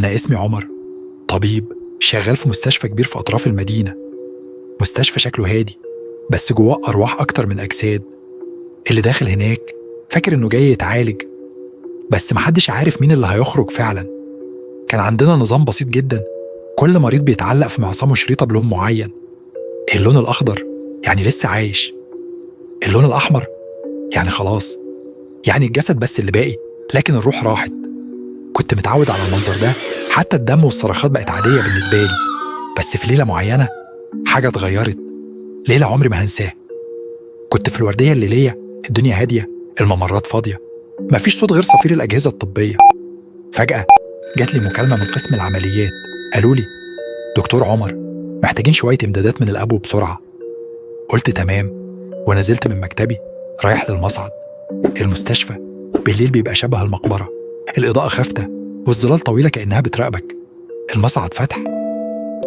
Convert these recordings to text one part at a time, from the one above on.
أنا اسمي عمر، طبيب شغال في مستشفى كبير في أطراف المدينة. مستشفى شكله هادي بس جواه أرواح أكتر من أجساد. اللي داخل هناك فاكر إنه جاي يتعالج، بس محدش عارف مين اللي هيخرج فعلا. كان عندنا نظام بسيط جدا، كل مريض بيتعلق في معصمه شريطة بلون معين. اللون الأخضر يعني لسه عايش، اللون الأحمر يعني خلاص، يعني الجسد بس اللي باقي لكن الروح راحت. كنت متعود على المنظر ده، حتى الدم والصرخات بقت عادية بالنسبة لي. بس في ليلة معينة حاجة اتغيرت، ليلة عمري ما هنساها. كنت في الوردية الليلية، الدنيا هادية، الممرات فاضية، مفيش صوت غير صفير الأجهزة الطبية. فجأة جات لي مكالمة من قسم العمليات، قالوا لي دكتور عمر محتاجين شوية إمدادات من الأبو بسرعة. قلت تمام، ونزلت من مكتبي رايح للمصعد. المستشفى بالليل بيبقى شبه المقبرة، الإضاءة خافتة والظلال طويلة كأنها بتراقبك. المصعد فتح،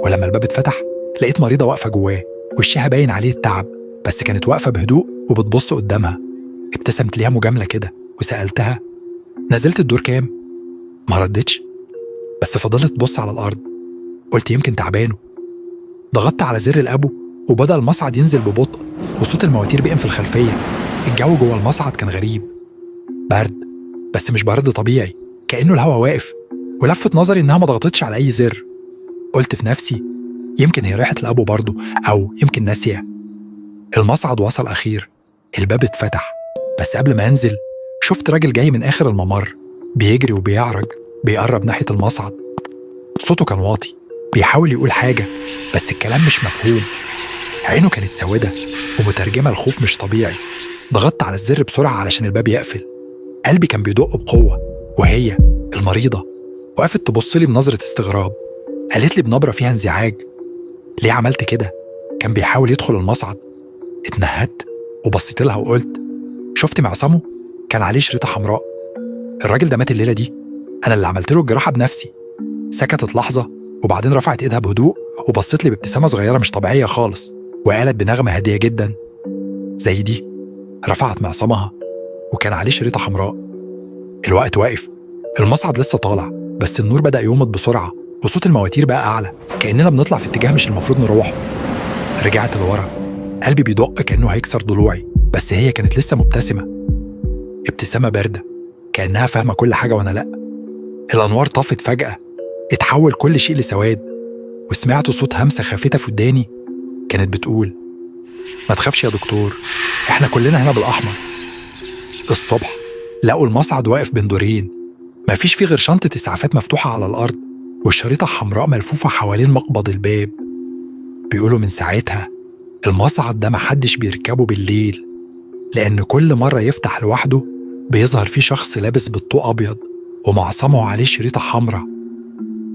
ولما الباب اتفتح لقيت مريضة واقفة جواه، وشها باين عليه التعب، بس كانت واقفة بهدوء وبتبص قدامها. ابتسمت ليها مجاملة كده وسألتها نزلت الدور كام؟ ما ردتش، بس فضلت تبص على الأرض. قلت يمكن تعبانه. ضغطت على زر الأبو وبدأ المصعد ينزل ببطء، وصوت المواتير بيئن في الخلفية. الجو جوه المصعد كان غريب، برد بس مش برد طبيعي، كأنه الهوا واقف. ولفت نظري إنها ما ضغطتش على أي زر. قلت في نفسي يمكن هي راحت لأبو برضه، أو يمكن ناسية. المصعد وصل أخير، الباب اتفتح، بس قبل ما أنزل شفت راجل جاي من آخر الممر، بيجري وبيعرج، بيقرب ناحية المصعد. صوته كان واطي، بيحاول يقول حاجة بس الكلام مش مفهوم. عينه كانت سودة ومترجمة الخوف مش طبيعي. ضغطت على الزر بسرعة علشان الباب يقفل. قلبي كان بيدق بقوة، وهي المريضة وقفت تبص لي بنظرة استغراب. قالت لي بنبرة فيها انزعاج، ليه عملت كده؟ كان بيحاول يدخل المصعد. اتنهدت وبصيت لها وقلت شفت معصمه؟ كان عليه شريطة حمراء. الراجل ده مات الليلة دي، أنا اللي عملت له الجراحة بنفسي. سكتت لحظة وبعدين رفعت إيدها بهدوء وبصت لي بابتسامة صغيرة مش طبيعية خالص، وقالت بنغمة هادية جدا زي دي. رفعت معصمها وكان عليه شريطة حمراء. الوقت واقف، المصعد لسه طالع، بس النور بدأ يومض بسرعة وصوت المواتير بقى أعلى، كأننا بنطلع في اتجاه مش المفروض نروحه. رجعت لورا، قلبي بيدق كأنه هيكسر ضلوعي، بس هي كانت لسه مبتسمة، ابتسامة باردة كأنها فاهمة كل حاجة وأنا لأ. الأنوار طفت فجأة، اتحول كل شيء لسواد، وسمعت صوت همسة خافتة في وداني كانت بتقول ما تخافش يا دكتور، احنا كلنا هنا بالأحمر. الصبح لقوا المصعد واقف بين دورين، مفيش فيه غير شنطة إسعافات مفتوحة على الأرض والشريطة الحمراء ملفوفة حوالين مقبض الباب. بيقولوا من ساعتها المصعد ده محدش بيركبه بالليل، لأن كل مرة يفتح لوحده بيظهر فيه شخص لابس بالطوق أبيض ومعصمه عليه شريطة حمراء،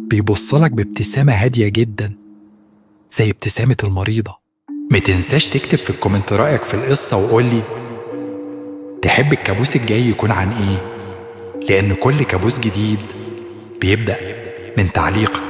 بيبصلك بابتسامة هادية جدا زي ابتسامة المريضة. متنساش تكتب في ال comment رأيك في القصة وقولي تحب الكابوس الجاي يكون عن إيه، لأن كل كابوس جديد بيبدأ من تعليقك.